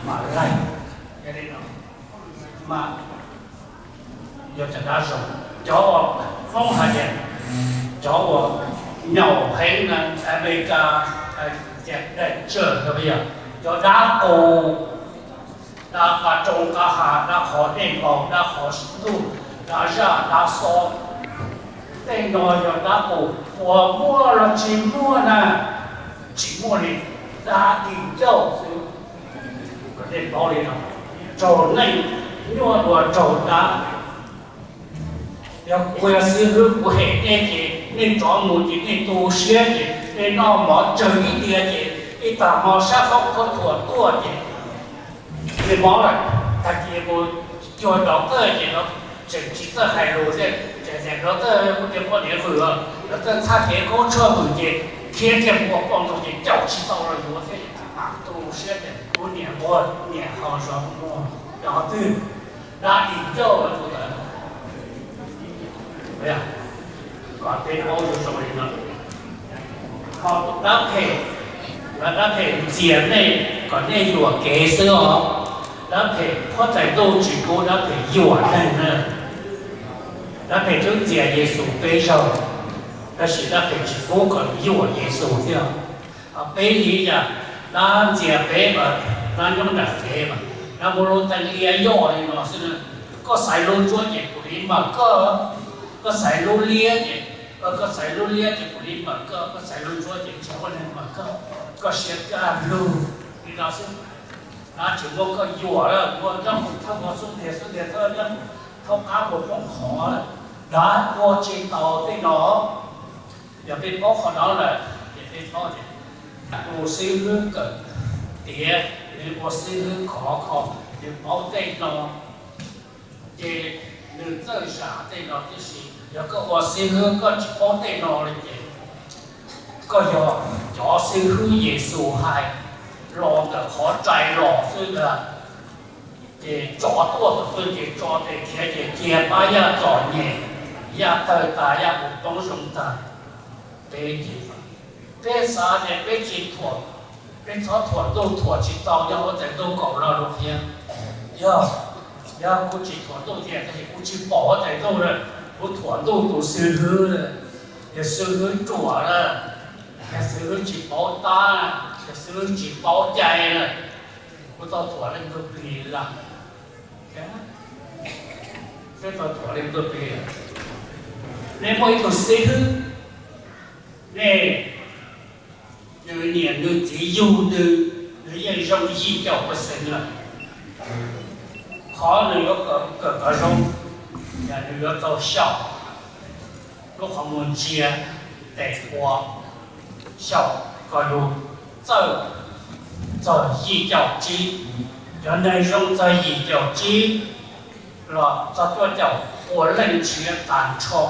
Mas laig, mas yog cov dab zoo, cov uas Hmoob hais tias cov uas nyaum heev na, Amelikas hais tias danger, yog cov dab qus, dab qas roob qas hav, dab qhov dej npau, dab qhov ntuj, dab zaj dab xob. Tej no yog dab qus uas muaj los tsis muaj na, tsis muaj li, dab di ncauj xwb. Nej paub li no, raug neej nyuaj dua raug dab. Yog kuv yog xib hwb kuv hem nej ces nej rov mus ces nej tu siab ces nej noj mov tsawg ib diav ces ib tag hmo sab qhov khuab thuam tuaj ces nej mob lawm, tag kis mus cuag doctor ces tseem tsis txawj hais lus thiab, tseem tias doctor kuj tias poj niam vwm, doctor txhab kev khaub tshuaj vwm ces khiav kiag mus ua poj ntxoog ces caum tsis tau los yuav thiab. Mam tu siab tias kuv niam nquag niam ho zov muag, yog qhov twg? Dab di ncauj tus ntawd. Kom peb paub zoo zoo li no, ho dab phem, dab phem ntxias nej kom nej yuam kev xwb os. Dab phem huab tais ntuj tsis pub dab phem yuam neeg na. Dab phem twb ntxias Yexus peb zaug, tab sis dab phem tsis pub kom yuam Yexus thiab. Peb li yam dab ntxias peb mas dab nyob nram kev mas dab muab lub teeb liab yoj li no xwb na. Koj xaiv lub ntsuab ces kuv li npawm koj, koj xaiv lub liab ces, koj xaiv lub liab ces kuv li npawm koj, koj xaiv lub ntsuab ces tsis muaj neeg npawm koj, koj siab kaj lug li no xwb. Dab tsis muab koj yuam lawm, muab nyob mus thawj ua xub ntiag xub ntiag thawj nyob mus thaub qab mus poob qhov, dab ua tsis tau tej no. Yog peb paub qhov no lawm ces peb paub tias tus xib hwb kawm tiav, nws ua xib hwb khov kho, nws paub tej no, ces nws txawj zam tej no tib si. Yog koj ua xib hwb koj tsis paub tej no li ces koj yog cov xib hwb Yexus hais los ntawm qhov rais los xwb ntag. Ces tsov tuaj tom qwj ces tso tes khiav ces cia pab yaj txom nyem, yaj tawg tas yaj mus poob zoo tag. Peb ces, peb xav tias peb tsis thuam, peb txhob thuam ntuj thuam tsis tau, yog ua tais ntuj kaum los lus qhia. Yog, yog kuv tsis thuam ntuj tiag tab sis kuv tsis pom ua tais ntuj lawm, kuv thuam ntuj tus xib hwb lawm, yog xib hwb ruam lawm, yog xib hwb tsis paub tab, yog xib hwb tsis paub cai lawm, kuv tau thuam leej twg plig lawm? Peb tau thuam leej twg plig? Nej muaj ib tug xib hwb, nej, nws niam nws txiv yug nws, nws yeej zoo yim caum percent lawm. Qhov nws yuav kawm kom zoo, yog nws yuav tau xyaum lub qhov muag ntsia, tes ua, xyaum kom yus txawj txog yim caum tsib. Cov neeg zoo txog yim caum tsib los txog cuaj caum ua leej ntshiav tag nrho.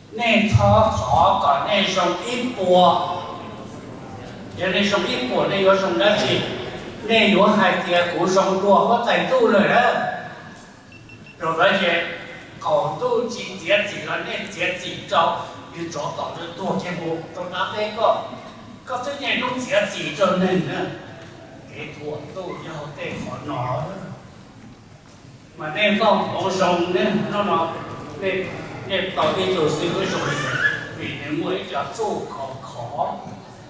Nej txhob thov kom nej zoo ib puas. Yog nej zoo ib puas nej yuav zoo dab tsi? Nej yuav hais tias kuv zoo dua huab tais ntuj lawm na. Zaum ntawd ces qaum ntuj tsis txiav txim los nej txiav txim rau, yus tsov tom ntawd tuag kiag mus rau dab teb koj, koj twb niaj hnub txiav txim rau neeg na. Kev thuam ntuj yog hauv tej qhov no. Mas nej nplooj hmoov zoo nej hnub no, nej tau ib tug xib hwb zoo li ntawd vim nws muaj ib co txuj khov khov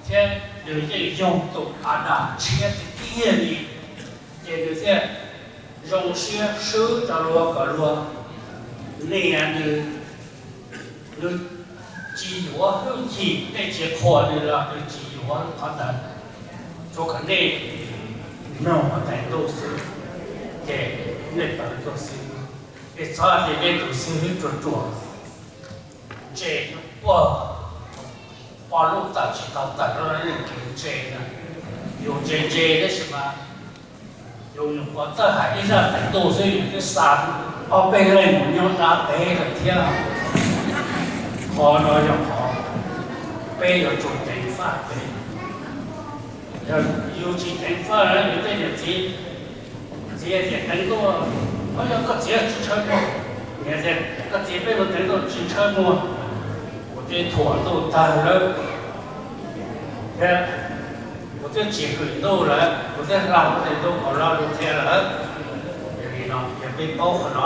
thiab nws yeej yog tus Adas tshiab tiag tiag li, ces nws thiaj zoo siab swb rau luag kom luag nias nws. Nws tsis yuav hwj chim, nej tsis qhuas nws los nws tsis yuav qhov ntawd. Tsuav kom nej mloog huab tais ntuj xwb, ces nej tau tus xib hwb. Nej txhob tias nej tus xib hwb ruam ruam, ntse, poj, poj lub tawm tsis tau tawm rau nej kev ntse na. Yus ntse ntse tab sis mas yus nyuam qhuav txawj hais ib zaj tais ntuj xwb yus twb xa ob peb leeg mus nyob dab teb lawm thiab. Qhov no yog qhov peb yuav tsum ceev faj peb. Yog yus tsis ceev faj na yus tej niam txiv, txiv tias teev ntuj, o yog koj txiv tsis ntshaw muag, niam tias koj txiv peb mus teev ntuj tsis ntshaw muag, kuv twb thuam ntuj tag lawm thiab. Twb tsis hwm ntuj lawm, kuv twb hla lub ntuj kaum lo lus qhia lawm. Yog li no yog peb paub qhov no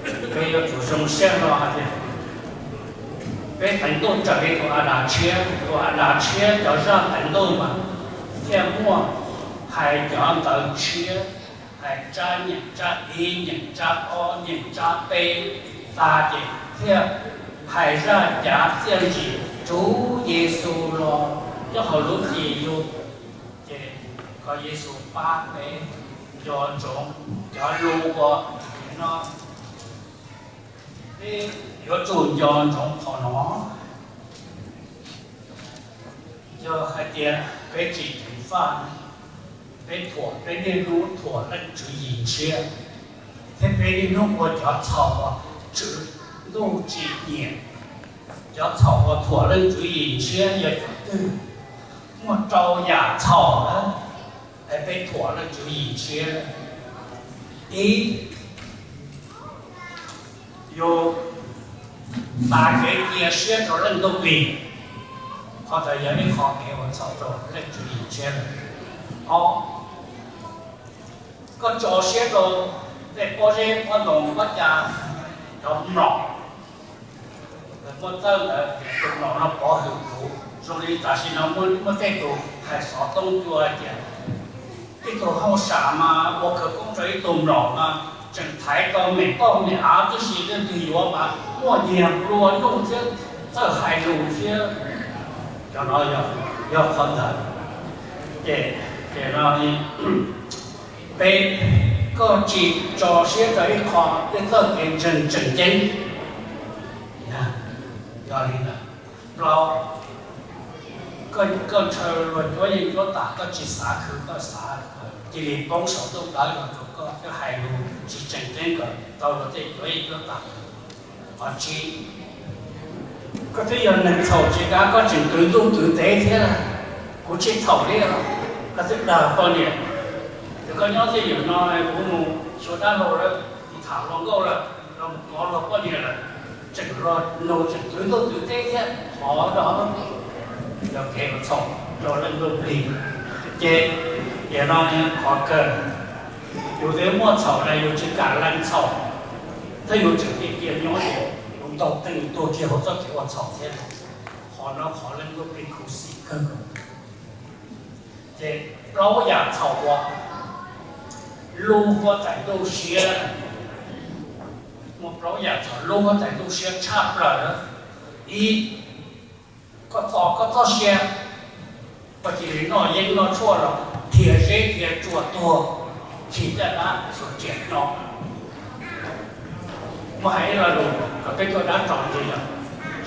ces peb yuav tsum zoo siab hlo hais tias peb teev ntuj raws li tus Adas tshiab, tus Adas tshiab cov zaj teev ntuj mas thiaj muaj hais cov ntawv tshiab, hais tsab nyeem tsab ib, nyeem tsab ob, nyeem tsab peb tag ces thiaj hais zaj cav txiaj ntsig rau Yexus los nyob hauv lub ntiaj teb. Ces kom Yexus pab peb nco ntsoov cov lus uas no, peb yuav tsum nco ntsoov qhov no. Yog hais tias peb tsis ceev faj, peb thuam, peb niaj hnub thuam Leej Tswv Yim Ntshiab, thiab peb niaj hnub ua cov txhaum uas Tswv Ntuj tsis nyiam. Cov txhaum uas thuam Leej Tswv Yim Ntshiab yog cov twg? Muaj rau yam txhaum na, es peb thuam Leej Tswv Yim Ntshiab. Ib, yus tas kev cia siab rau Leej Ntuj Plig, qhov ntawd yog ib qho kev ua txhaum rau Leej Tswv Yim Ntshiab. Ob, koj tso siab rau tej pob zeb pob ntoo pob cag, cov mlom. Lawv muaj txawj ntawd, tus mlom no pov hwm kuv. Zoo li tam sim no muaj tej tus hais xov tooj cua hais tias ib tug hauj sam mas ua khawv koob rau ib tug mlom mas tseem thaiv tau me poj me av tib si, leej twg yuav mas muaj nyiag nplua nuj thiab txawj hais lus thiab. Cov no yog qhov ntawd. Ces, ces no peb, koj tsis tso siab rau ib qho tej txoj kev ntseeg tseem ceeb. Yog li ntawd. Plaub, koj ntshaw luag cuab yeej cuab tam, koj tsis xav khwv, koj xav cia li poob saum ntuj dawb los rau koj, koj hais lus tsis tseem ceeb kom tau luag tej cuab yeej cuab tam. Qhov tsib, koj twb yog neeg txhaum tsis kav, koj tseem twv ntuj twv teb thiab. Kuv tsis txhaum li os, koj twb dag poj niam. Ces koj nyob tej yam no, kuv mus xyuas dab laug lawm, mus tham hluas nkauj lawm, los mus kov luag poj niam lawm, tseem los nug tseem twv ntuj twv teb thiab, qhov no yog kev ua txhaum rau Leej Ntuj Plig. Ces tiam no qhov kawg, yus twb muaj txhaum na yus tsis kam lees txhaum, thiab yus tseem cia cia nyob ces yus ntaus teg tuag kiag hauv txoj kev ua txhaum thiab. Qhov no qhov Leej Ntuj Plig khuv xim kawg. Ces plaub yam txhaum uas lub huab tais ntuj siab, muaj plaub yam txhaum lub huab tais ntuj siab tshaj plaws. Ib, koj txo koj txoj sia, koj cia li noj yeeb noj tshuaj los dhia zeb dhia tsua tuag, chim caj dab xuas riam no. Muab hais ib lo lus kom peb tuaj dab tso ntsis yog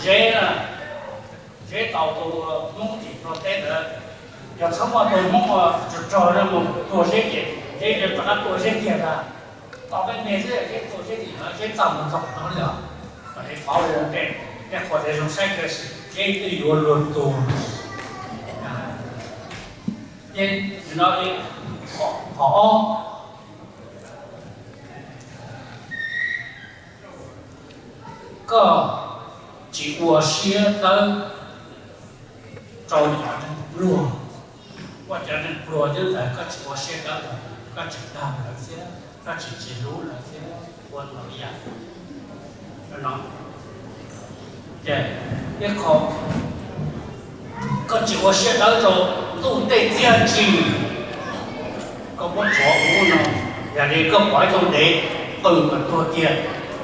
zeb na, zeb tau tus Hmoob tim Nplog teb ntawd, yog txhob muaj tus Hmoob tso rog mus tua zeb ces zeb rov qab tua zeb kiag ntag. Tau peb me xwb zeb tua zeb tim no zeb txaj mus txog no li os. Kom nej paub li ntawd, nej qhuas tias zoo saib kawg, zeb twb yuav luag tug. Ces no li qhov ob, koj tsis ua siab dawb rau cov neeg pluag. Koj cov neeg pluag nyob ntawd koj tsis ua siab dawb, koj tseem dag lawv thiab, koj tseem tsis hlub lawv thiab, ua ntau yam. Ces ib qho, koj tsis ua siab dawb rau ntuj tej txiaj ntsig. Koj muab tshuav ub no, yog li koj pov ib tug dev qw kom tuag kiag,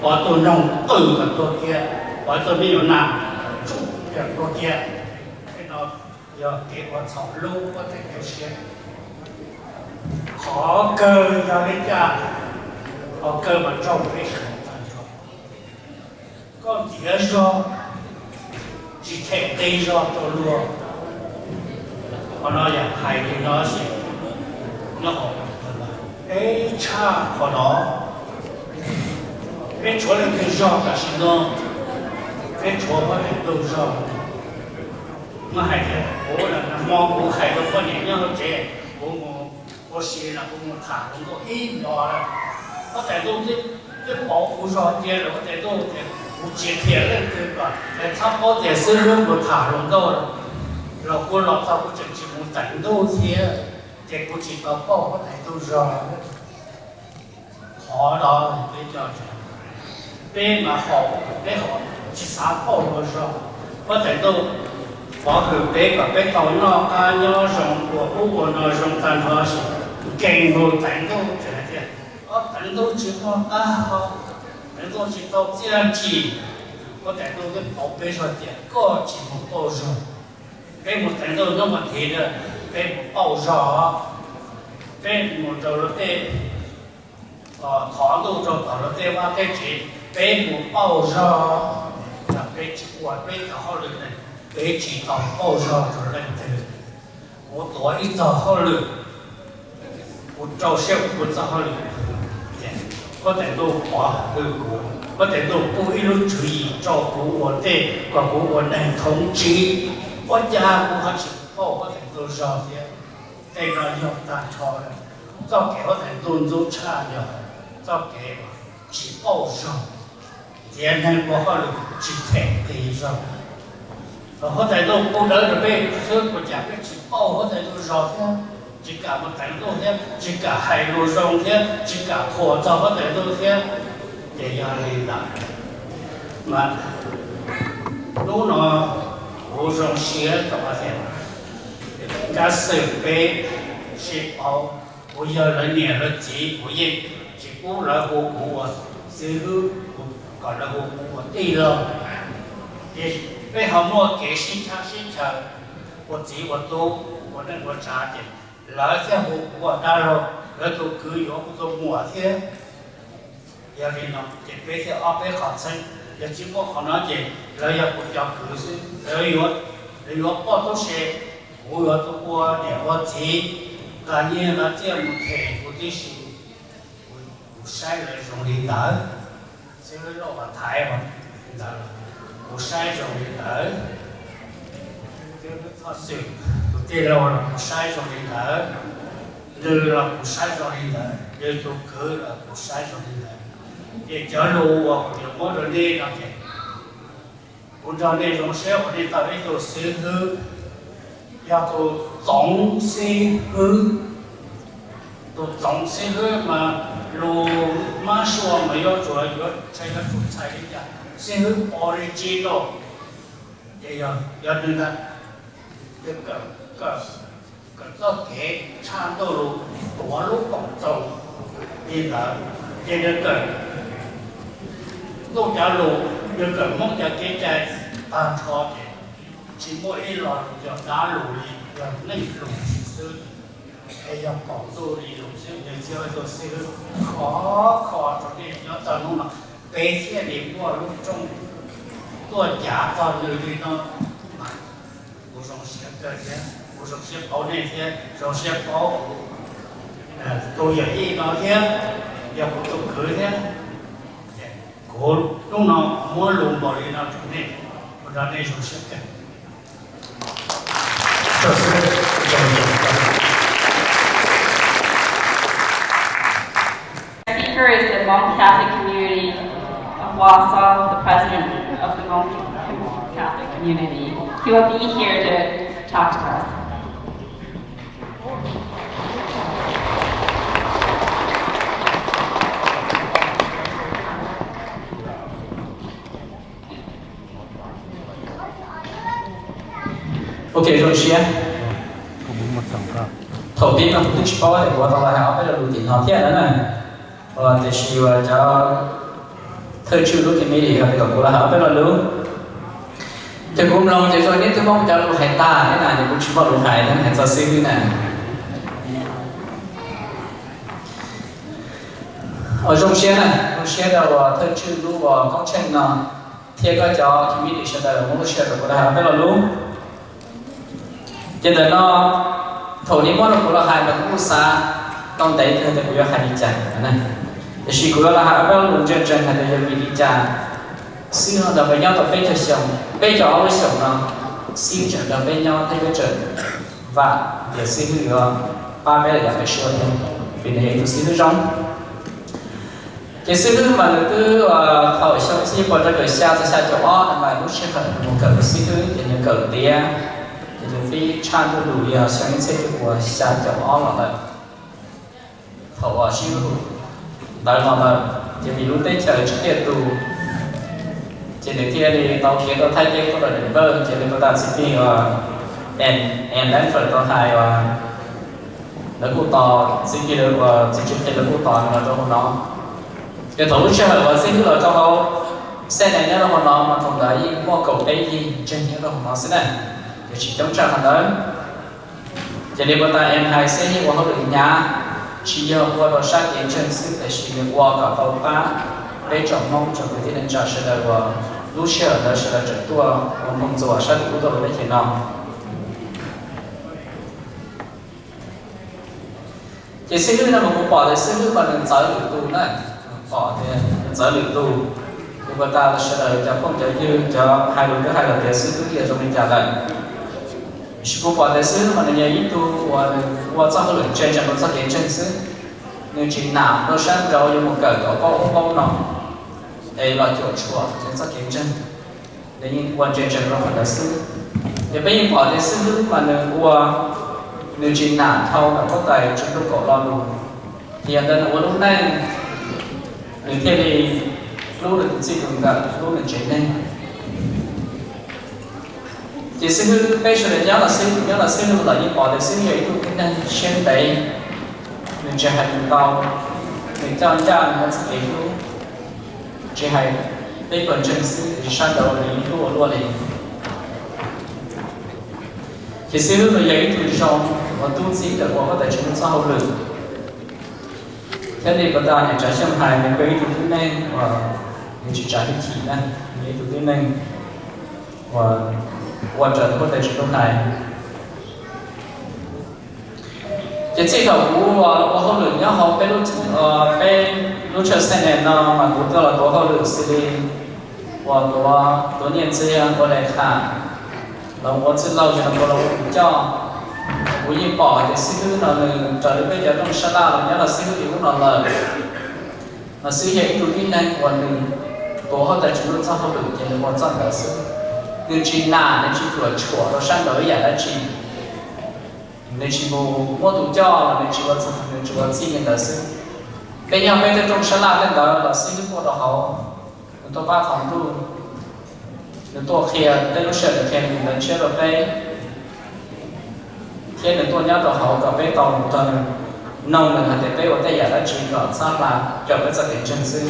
pov tus noog qw kom tuag kiag, pov ib tug me nyuam nas tsuj kom tuag kiag. Tej no yog kev ua txhaum lub huab tais ntuj siab. Qhov kawg yog li cas? Qhov kawg mas raug peb sawv daws tag nrho. Koj ntiav zog, tsis them qi zog rau luag. Qhov no yog hais li no xwb, nyob hauv peb tshaj qhov no. Peb tshuav leej twg zog tam sim no? Peb tshuav huab tais ntuj zog. Muab hais tias kuv, nag hmo kuv hais rau poj niam nyob hauv tsev, kuv mus ua si no kuv mus tham hluas nkauj ib hmo lawm. Huab tais ntuj twb pauv kuv zog cia lawm, huab tais ntuj tias kuv tsis qhia leej twg kom txhob paub tias xib hwb mus tham hluas nkauj. Los kuv los txog kuv tseem tsis mus Teev Ntuj thiab, ces kuv tsis tau pauj huab tais ntuj zog. Qhov no peb cov, peb mas haum, peb haum tsis xav pauj luag zog. Huab tais ntuj pov hwm peb kom peb tau noj qab nyob zoo ua ub ua no zoo tag nrho, nkees mus Teev Ntuj tseem hais tias, Teev Ntuj tsis muaj qab hau, Teev Ntuj tsis tau txiaj ntsig. Huab tais ntuj twb pauv peb zog tias koj tsis mus pauj zog. Peb mus Teev Ntuj hnub vas thiv na, peb mus pauj zog, peb mus rau luag tej, thov ntuj rau tom luag tej vaj tej tsev, peb mus pauj zog. Yog peb tsis ua peb cov hauj lwm ne, peb tsis tau pauj zog rau leej twg. Kuv tuav ib txog hauj lwm, kuv rau siab ua txoj hauj lwm. Huab tais ntuj pov hwm kuv, huab tais ntuj pub ib lub tswv yim rau kuv ua tej, kom kuv ua neeg thoob tsib. Ua cas kuv ho tsis pauj huab tais ntuj zog thiab? Tej no yog tag nrho txoj kev huab tais ntuj ntxub tshaj, yog txoj kev tsis pauj zog, tiav neeg ua hauj lwm tsis them qis zog. Huab tais ntuj pub dawb rau peb xwb, ua cas peb tsis pauj huab tais ntuj zog thiab, tsis kam mus Teev Ntuj thiab, tsis kam hais lus zoo thiab, tsis kam qhuas txog huab tais ntuj thiab? Ces yog li ntawd mas hnub no kuv zoo siab rau tias Nkaj Xwm peb sib paub, kuv yog lawv niam lawv txiv, kuv yeej tsis pub lawv hu kuv ua xib hwb, kom lawv hu kuv ua tij laug. Ces peb ho muaj kev sib cav sib cav ua txiv ua tub, ua neej ua tsav, ces lawv thiaj hu kuv ua dab laug, lawv tus kwv yuav kuv tus muam thiab. Yog li no ces peb thiaj ob peb qhov txheeb, yog tsis muaj qhov no ces lawv yog kuv cov kwv xwb, lawv yuav poj tub se, kuv yuav tus ua niam ua txiv, nqa nyiaj nqa txiaj mus them kuv tib si. Kuv saib lawv zoo li ntawd, xib hwb Lauj Vam Thaiv ntawd, kuv saib zoo li ntawd. Xib hwb Txoj Xwm tus tij laug los kuv saib zoo li ntawd, nws los kuv saib zoo li ntawd, nws tus kwv los kuv saib zoo li ntawd. Ces cov lus uas kuv yuav muab rau nej no ces kuv nrog nej zoo siab uas nej tau ib tug xib hwb, yog tus txoov xib hwb. Tus txoov xib hwb mas lus mab sua mas yuav tsum, yuav tsum txhais li cas, xib hwb original, ces yog nws ntag. Kawm txoj kev tshaj Ntuj lus, tuav lub koom txoos li ntawd, ces nws kawm Ntuj cov lus, nws kawm Hmoob cov kev cai tag nrho ces tsis muaj ib lo lus yog dab lus li, yog neej lus xwb, es yog koom Ntuj li lus xwb. Nws txhia tus xib hwb khov kho rau nej nyob txog hnub no, peb thiaj li muaj lub rooj tuaj cav txog nws li no. Kuv zoo siab kawg thiab, kuv zoo siab paub nej thiab, zoo siab paub tus yawm yij no thiab, yog kuv tus kwv thiab. Kuv hnub no muab lus npaum li no rau nej, kuv nrog nej zoo siab kawg. Speaker is the Hmong Catholic Community of Wausau, the president of the Hmong Catholic Community. He will be here to talk to us. Ok, zoo siab. Thaum pib no kuv twb tsis paub tias kuv tau los hais ob peb lo lus tim no thiab na. Tiam sis uas cov thawj tswj lub committee hais tias kom kuv los hais ob peb lo lus, ces kuv mloog ces zoo neb twb muab cov lus hais tag thiab na, ces kuv tsis muaj lus hais thiab, hais txog xib hwb na. Zoo siab na, zoo siab rau uas thawj tswj lub uas koob tsheej no thiab koj cov committee sawv daws muab lub sij hawm rau kuv los hais ob peb lo lus. Ces ntawm no, thaum neb muab rau kuv los hais mas kuv kuj xav tau ntev kawg tias kuv yuav hais li cas na. Tiam sis kuv yuav los hais ob peb lo lus ntseeg ntseeg hais tias yog vim li cas xib hwb ntawd peb nyob tau peb caug xyoo, peb caug ob lub xyoos no, xib hwb tseem nrog peb nyob thiab peb tseem vam tias xib hwb yuav pab peb los yog peb sua thiab, vim nws yog ib tug xib hwb zoo. Ces xib hwb mas nws twb thaum xyoo ib txhiab cuaj puas rau caum xya txog xya caum ob no mas lub sij hawm nws mus kawm xib hwb ces nws kawm tiav, ces nws Pib tshaj ntuj lus yog xyoo ib txhiab cuaj puas xya caum ob los lawm. Thaum uas sib ntawd los lawm ces vim lub teb chaws tsis tiaj tus, ces nws thiaj li tau khiav rau Thaib teb tuaj rau Denver, ces li puas tas txiv plig uas Ann Langford tau hais uas lawv kuj tos txiv plig, uas txiv tswv qhe lawv kuj tos nws los rau hauv no. Ces thaum lub sij hawm uas Xib Hwb los rau hauv Senate nyob rau hauv no mas thaum ntawd yeej muaj kaum peb yig ntseeg nyob rau hauv no xwb na, ces tsis coob tshaj qhov ntawd. Ces li puas tas Ann hais xwb yeej ua hauj lwm hnyav, tsis yog ua rau sab kev ntseeg xwb tiam sis nws ua kom tau pab peb tsoom Hmoob tsoom kwv tij neej tsa sawv daws uas lub sij hawm ntawd sawv daws tseem tuaj ua nphooj ntxuas sab tim ub tuaj rau teb chaws no. Ces Xib Hwb no mas kuv pom tias Xib Hwb mas nws txawv lwm tus na, pom tias nws txawv lwm tus. Li puas tas sawv daws cov phooj cov ywg cov hais lus twb hais lawm tias Xib Hwb twb zoo li cas lawm. Tiam sis kuv pom tias Xib Hwb mas nws yog ib tug uas nws ua txoj hauj lwm ntse ntsees rau txoj kev ntseeg xwb. Nws tsis nam rau sab nraud yuav mus kawm kom paub ub paub no es los cuam tshuam nws txoj kev ntseeg. Nws yeej ua ntse ntsees rau qhov ntawd xwb. Ces peb yeej pom tias Xib Hwb mas nws ua, nws tsis nam dhau ntawm huab tais tswv ntuj kaum lo lus, ces yog ntawd nws ua lub neej nws thiaj li hlub nws tus txij tus nkawm, hlub nws tsev neeg. Ces Xib Hwb, peb sawv daws nyob los xwb, nyob los xwb los yeej pom tias Xib Hwb yog ib tug tib neeg siab ntev, nws tsis hais lus ntau, nws coj ncaj nws muaj txoj kev hlub, tsis hais peb pawg ntseeg xwb tiam sis sab nraud nws yeej hlub ua luaj li. Ces Xib Hwb nws yog ib tug zoo uas tub txib ntawm ua huab tais tswv ntuj txoj hauj lwm, thiab li puas tas niam Tsav Xyooj hais nws yog ib tug tib neeg uas nws tsis tsav hwj chim na, nws yog ib tug tib neeg uas ua raws li huab tais tswv ntuj hais. Ces txij thaum kuv ua hauj lwm nyob hauv peb lub, peb lub chaw Senate no mas kuv tuaj los tuav hauj lwm xws li uas tuav, tuav nyiaj txiag, ua le kham, los ua txwj laug, los ua tus coj. Kuv yeej pom hais tias Xib Hwb no nws raws li peb cov rooj sab laj los nyob rau Xib Hwb li ub no lawm, mas Xib Hwb yog ib tug tib neeg uas nws tuav huab tais tswv ntuj txoj hauj lwm ces nws ua txoj ntawd xwb. Nws tsis nam, nws tsis cuam tshuam rau sab nraud ib yam dab tsi. Nws tsis mus muab tus coj los nws tsis ua, nws tsuas ua txij li ntawd xwb. Peb nyob peb tej rooj sab laj tej ntawd los Xib Hwb tuaj rau hauv, nws tuaj pab qhov ntuj, nws tuaj qhia tej lub sij hawm nws qhia nws ntawv ntshiab rau peb, thiab nws tuaj nyob rau hauv kom peb tau mus nrog nws, noog nws hais tias peb ua tej yam dab tsi kom txhob hla caum peb txoj kev ntseeg xwb.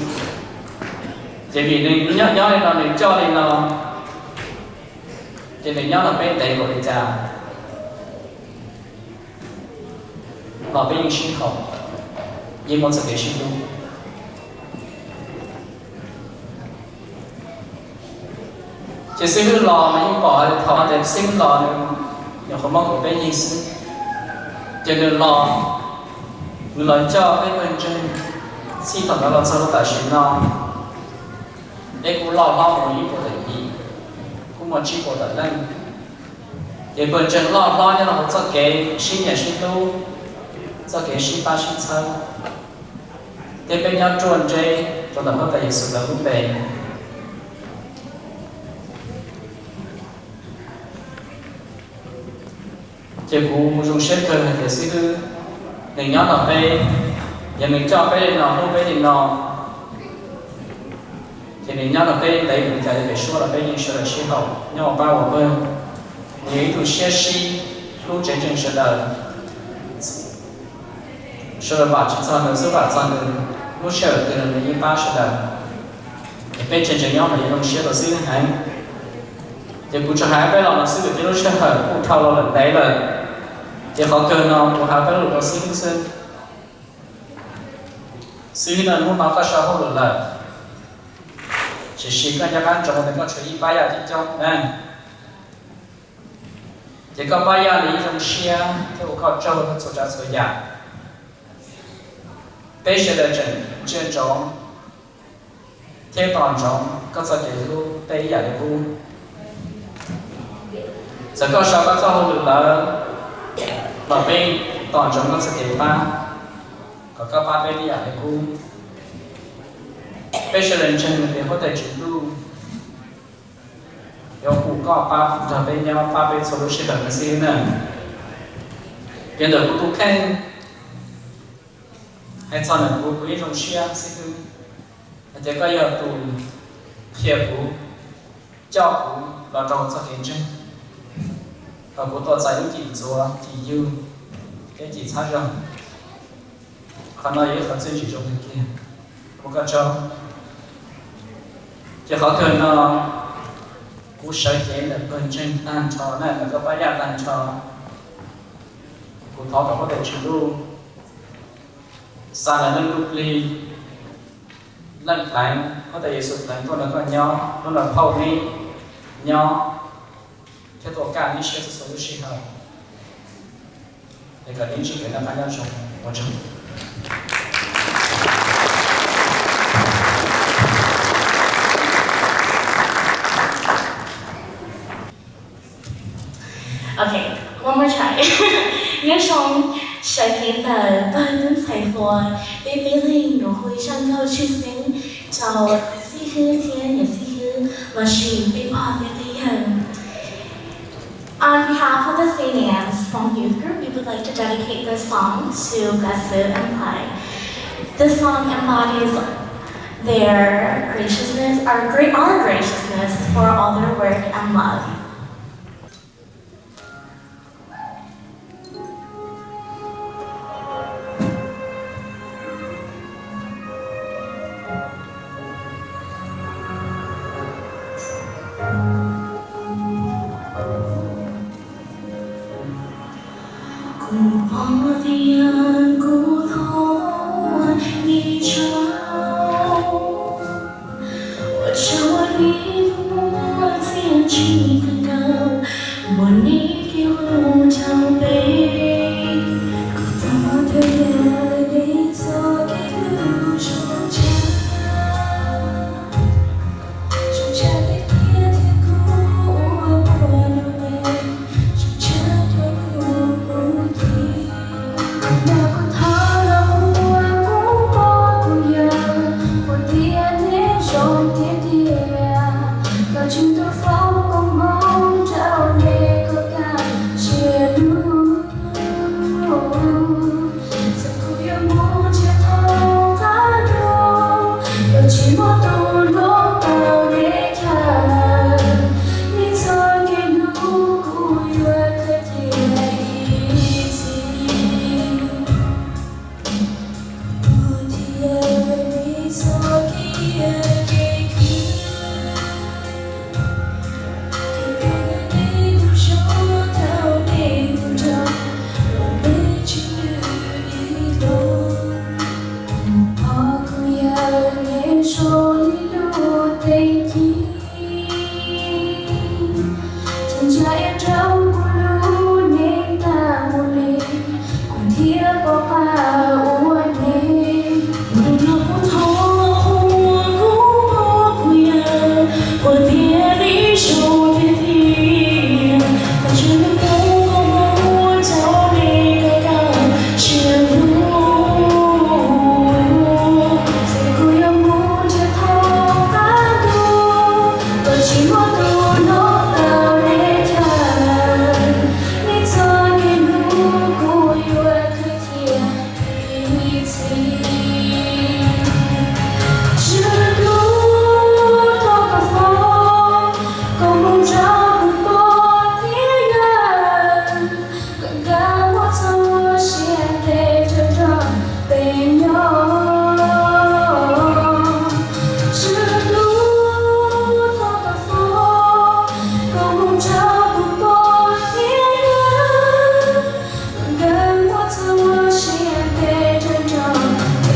Ces vim nws nyob nyob li no, nws coj li no, ces nws nyob nrog peb ntev npaum li cas los peb yeej sib haum, yeej muaj txoj kev sib hlub. Ces Xib Hwb los mas yeej pom hais tias thaum tias Xib Hwb los nws nyuam qhuav muaj kaum peb yig xwb, ces nws los, nws los coj peb pawg ntseeg txij thaum ntawd los txog rau tam sim no, peb kuj loj hlob mus ib puas tawm yim, kuj muaj tsib puas tawm leej. Ces pawg ntseeg loj hlob nyob rau hauv txoj kev sib nyiam sib hlub, txoj kev sib pab sib txhawb, thiab peb nyob ruaj nreb rau ntawm huab tais Yexus lawv lub npe. Ces kuv zoo siab kawg hais tias Xib Hwb nws nyob nrog peb, yog nws coj peb li no, hlub peb li no, ces nws nyob nrog peb ntev li cas li pem suab los peb yeej sawv daws sib haum nyob ua pab ua pawg. Nws yog ib tug siab sib hlub tsev ntseeg sawv daws, sawv daws vam tsis txog nws xwb vam txog nws, lub sij hawm twg los nws yeej pab sawv daws. Peb tsev ntseeg nyob mas yeej zoo siab rau Xib Hwb heev. Ces kuv tsuas hais peb lo no xwb vim tias lub sij hawm kuj dhau los lawm ntev lawm, ces qhov kawg no kuv hais peb lus rau Xib Hwb xwb. Xib Hwb no hnub no koj so hauj lwm lawm, tiam sis koj nco qab ntsoov tias koj tshuav ib pab yaj coob coob na. Ces koj pab yaj li zoo siab thiab ua koj tsaug rau txhua tsav txhua yam. Peb sawv daws tseem ntsia ntsoov thiab tos ntsoov koj txoj kev hlub peb ib yam li qub. Txawm koj so koj txoj hauj lwm lawm los peb tos ntsoov koj txoj kev pab, kom koj pab peb ib yam li qub. Peb sawv daws ntseeg tias huab tais tswv ntuj yuav hu koj pab nrog peb nyob, pab peb txhua lub sij hawm no xib hwb na. Yog ntawm kuv tus kheej hais txog ntawm kuv, kuv yeej zoo siab xib hwb, hais tias koj yog tus qhia kuv, coj kuv los rau txoj kev ntseeg, kom kuv tau txais lub cim ntxuav, cim yug thiab cim txhawb zog. Qhov no yog ib qhov txiaj ntsim zoo kawg kiag, ua koj tsaug. Ces qhov kawg no kuv sawv cev ntawm pawg ntseeg tag nrho na, ntawm koj pab yaj tag nrho. Kuv thov kom huab tais Tswv Ntuj xa ntawm leej ntuj plig, leej pleev, huab tais Yexus pleev tuaj nrog koj nyob, tuaj nrog phauj neb nyob, thiab tuaj kaj neb siab txhua txhua lub sij hawm. Es kom neb ntsib kev noj qab nyob zoo, ua tsaug. Okay, one more try. Nyob zoo, sawv cev ntawm pawg tub ntxhais hluas, peb peb leeg nws hu ib zaj nkauj tshwj xeeb rau xib hwb thiab niam xib hwb lossis peb pog thiab peb yawg. On behalf of the Saint Anne's Hmong Youth Group, we would like to dedicate this song to Kasu and Pai. This song embodies their graciousness, our, gra- our graciousness for all their work and love. Kuv pom tias kuv thov nej tso, ua tsaug nej tus muaj txiaj ntsig kawg nkaus, muaj nej kev hlub rau peb. Kuv thov tias nej txoj kev hlub zoo tshaj, zoo tshaj tiag tiag thiab kuv ua pom lub npe, zoo tshaj rau kuv mus thib. Kuv thov los ua kuv pog kuv yawg, kuv tias nej zoo tiag tiag, kom Tswv Ntuj foom koob hmoov rau nej kom kaj siab lug. Txawm kuv yuav mus nrhiav thoob qab ntuj, los tsis muaj tus hloov tau nej chaw, nej txoj kev hlub kuv yuav khaws cia ib txhis. Kuv pom tias nej txoj kev hlub, kev hlub nej tus zoo tau nej hu nrog, los nej tsis nyob ib los. Kuv pog kuv yawg nej zoo li lub teeb ci, ces ntsa iab rau kuv lub neej tag mus li, kuv thiaj pom qab ua neej. Hnub no kuv thov ua kuv pog kuv yawg, kuv tias nej zoo tiag tiag, kom Tswv Ntuj foom koob hmoov rau nej kom kaj siab lug. Txawm kuv yuav mus nrhiav thoob qab ntuj, los tsis muaj tus hloov tau nej chaw, nej txoj kev hlub kuv yuav khaws cia ib txhis. Tswv Ntuj, thov koj foom koob hmoov rau kuv pog thiab yawg, kom nkawd muaj txoj sia ntev nrog peb nyob. Tswv Ntuj, thov koj foom koob hmoov rau kuv pog thiab yawg, kom nkawd muaj txoj sia ntev nrog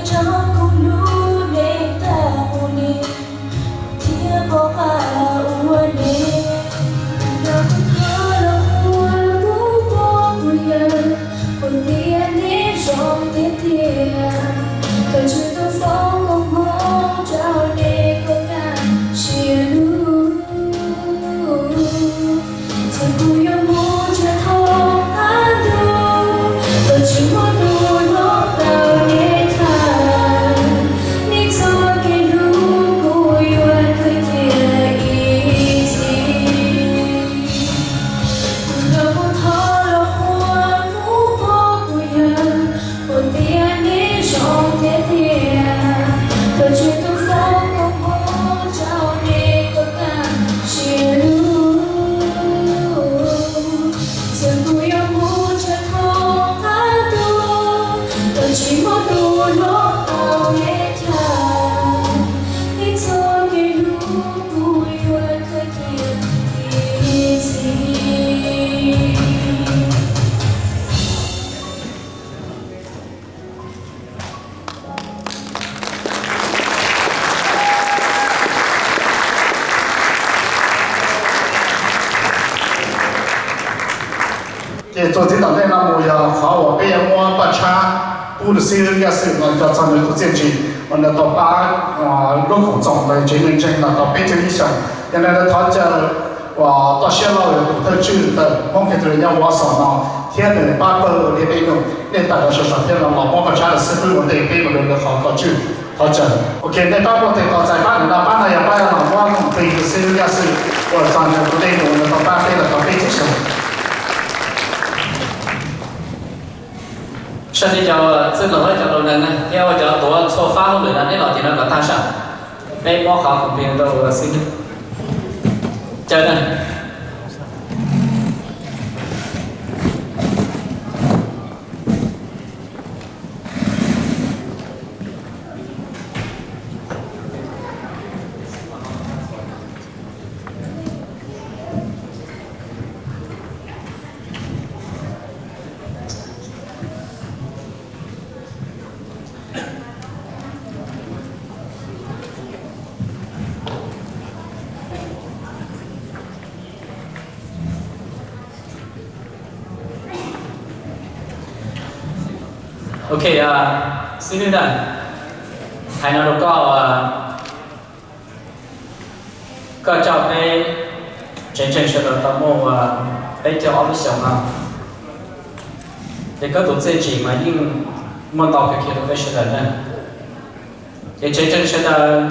Tso kuv hlub nej tag mus li, thiab pom qab ua nej. Tus no kuv thov los qhuas kuv pog kuv yawg, kuv tias nej zoo tiag tiag. Thov Tswv tus foom koob hmoov rau nej kom kaj siab lug. Txawm kuv yuav mus nrhiav thoob qab ntuj, los tsis muaj tus hlob tau nej tham. Nej txoj kev hlub kuv yuav khaws cia ib txhis. Tus no kuv thov los qhuas kuv pog kuv yawg, kuv tias nej zoo tiag tiag. Thov Tswv tus foom koob hmoov rau nej kom kaj siab lug. Txawm kuv yuav mus nrhiav thoob qab ntuj, los tsis muaj tus hlob tau nej tham. Nej txoj kev hlub kuv yuav khaws cia ib txhis. Ces txuas ntxiv tom ntej no mus yog qhov uas peb yuav muab paj tshab pub rau xib hwb Yaj Xwm no coj txog nws tus txiaj ntsig uas nws tau pab lub koom txoos ntawm tsev neeg ntseeg no tau peb caug ib xyoos. Yog li ntawd thov caw uas toj siab loj tus thawj tswj ntawm Hmoob Khetos nyob Warsaw no thiab nws pab pawg ua liaj dej num, nej tawm los sawv saum thiab no los muab paj tshab rau xib hwb ua ntej peb mus rau qhov toj tswj. Thov caw. Ok, nej pab muaj tes tos txais pab ntawm no, pab no yog pab los muab khoom plig rau xib hwb Yaj Xwm uas txog nws tus dej num nws tau pab peb los tau peb caug xyoo. Sawv daws cov txwj laug cov laus neeg thiab ua cov tuav txhua fab hauj lwm no nej los tim no kom tag saib. Peb muab qhov khoom plig rau xib hwb. Caw na. Ok, xib hwb na, hais no rau koj, koj coj peb tsev ntseeg sawv daws tau muaj peb caug ob lub xyoos no, ces koj tus txiaj ntsig mas yeej muaj ntau kawg kiag rau peb sawv daws na. Ces tsev ntseeg sawv daws,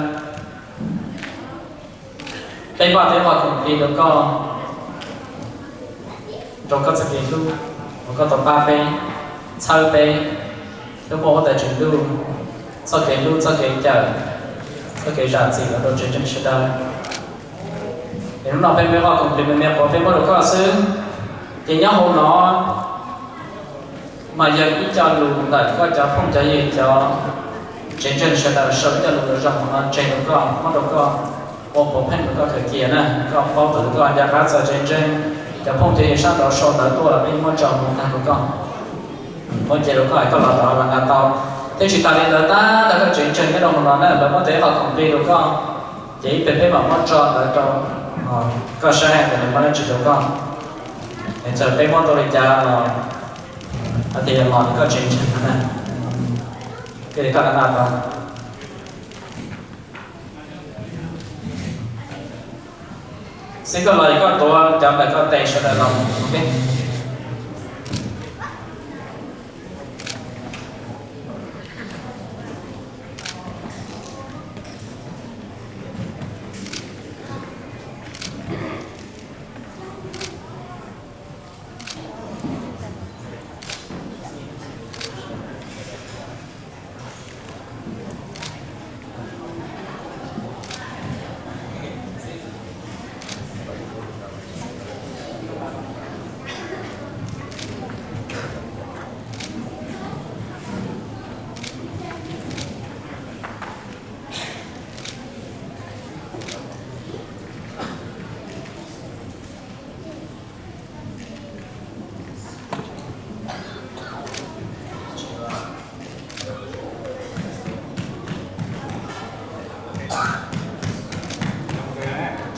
peb npaj tej khoom plig rau koj, rau koj txoj kev hlub uas koj tau pab peb, txhawb peb, thiab muaj huab tais Tswv Ntuj txoj kev hlub, txoj kev cawm, txoj kev zam txim los rau tsev ntseeg sawv daws. Es hnub no peb muaj ib qho khoom plig me me qhuav peb muab rau koj xwb, ces nyob hauv no mas yog ib co lus ntawm koj cov phooj cov ywg cov tsev ntseeg sawv daws sau ib co lus zoo zoo no tseg rau koj, muab rau koj ua puav pheej rau koj khaws cia na, koj paub tau koj nco qab txog tsev ntseeg cov phooj cov ywg sab nraud sau ntawv tuaj los peb muab tso mus tag rau koj, muab cia rau koj es koj los tod los nqa tau. Thiab tsis tas li ntawd, tag nrho koj tsev ntseeg nyob rau hauv no na lawv muab tau ib qho khoom plig rau koj, ces ib pliag peb mam muab tso ntawd rau koj saib tias nws muaj dab tsi rau koj. Es txawm peb muab tau li cas los hais tias yog los ntawm koj tsev ntseeg no na, thiaj li koj nqa tau. Xib hwb, koj los es koj tuav cov ntawm koj tes sawv daws los. Ok.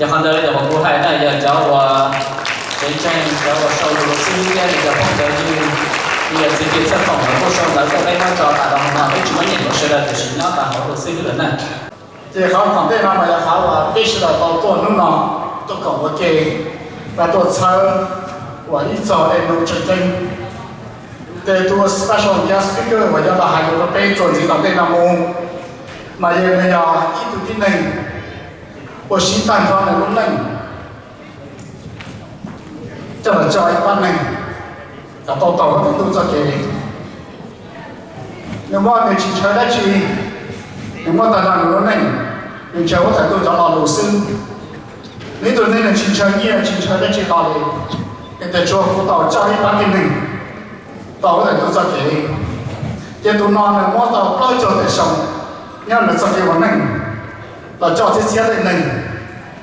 Yog qhov ntawd li ntawd kuv hais na, yog cov uas tseem ntseeg, cov uas sau lus xwb thiab li cov phooj cov ywg, yog txiv plig txhiaj foom los kuj sau ntawv tuaj peb muab tso tas rau hauv no, peb tsis muab nyeem rau sawv daws, tiam sis nyob tas hauv lus xwb lawm na. Ces qhov tom ntej no mas yog qhov uas peb sawv daws tau tuaj hnub no tuaj koom ua ke, peb tuaj txhawb uas ib txog tej nub tseem ceeb. Ces tus special guest speaker uas yuav los hais lus rau peb txuas ntxiv tom ntej no mus, mas yog nws yog ib tug tib neeg uas sib tag nrho nws lub neej coj los tso ib pab neeg kom tau taug huab tais ntuj txoj kev. Nws muaj, nws tsis ntshaw dab tsi, nws muaj tag nrho nws lub neej, nws ntshaw huab tais ntuj cov lo lus xwb. Nws ib tug neeg nws tsis ntshaw nyiaj tsis ntshaw dab tsi los li, nws tias tsuas kuv tau coj ib pab tib neeg taug huab tais ntuj txoj kev. Ces tus no nws muab tau plaub caug tawm xyoo nyob nws txoj kev ua neej los coj txhiab txhiab tej neeg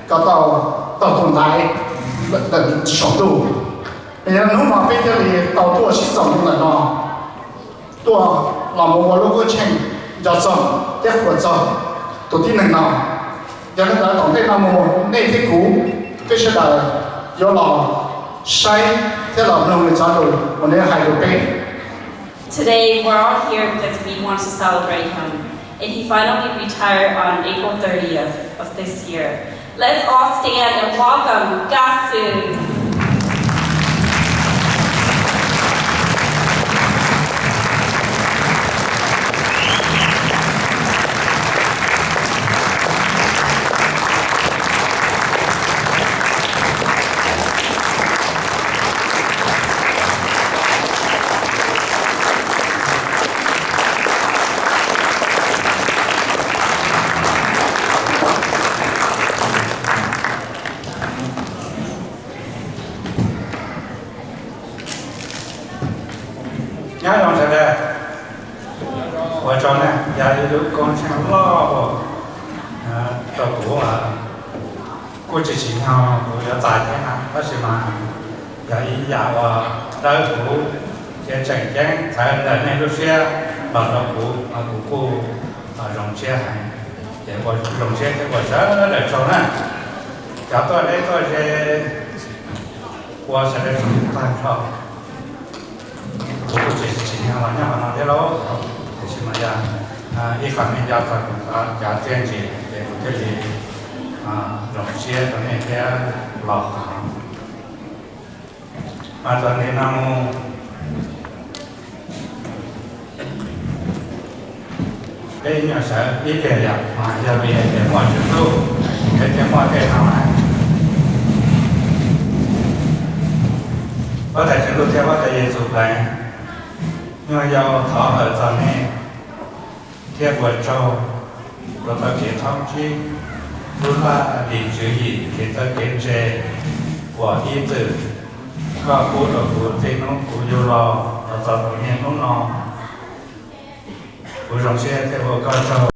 kom tau taug tus ntaiv ntawm saum ntuj. Yog hnub no peb thiaj li tau tuaj sib txoos rau ntawm no, tuaj los mus ua lub koob tsheej nco txog thiab qhuas txog tus tib neeg no. Yog li ntawd tom ntej no mus nej thiab kuv, peb sawv daws yuav los saib thiab los mloog nws cov lus uas nws hais rau peb. Today, we're all here because we want to celebrate him, and he finally retired on April thirtieth of this year. Let's all stand and welcome Kasun. Nyob zoo sawv daws, ua tsaug na, yog ib lub koob tsheej loj rau kuv, kuj tsis tsim nyog kuv yuav txais thiab na, tab sis mas yog ib yam uas dawb huv thiab tseem ceeb txawv ntawm nej lub siab los rau kuv, kuv kuj zoo siab heev. Ces ua zoo siab thiab ua sawv daws tsaug na. Cov tuaj deb tuaj ze ua sawv daws tsaug tag nrho. Kuv kuj tsis tsim nyog los nyob qhov no thiab lauj, tiam sis mas yog ib qho me nco txog kuv cov txiaj ntsig ces kuv thiaj li zoo siab rau nej thiab los qhov no. Mas txog ntawm no mus, peb nyuam sawv ib pliag yom, mas yog vim hais tias muaj Tswv Ntuj, peb thiaj muaj tej no na. Huab tais Tswv Ntuj thiab Huab tais Yexus Pleev, nyuag yau thov hawm txog nej thiab ua tsaug rau txoj kev thoob tsib lub laj lim tswv yim kev txawj kev ntse uas ib txwm koj pub rau kuv txij hnub kuv yug los los txog rau niaj hnub no. Kuv zoo siab thiab ua koj tsaug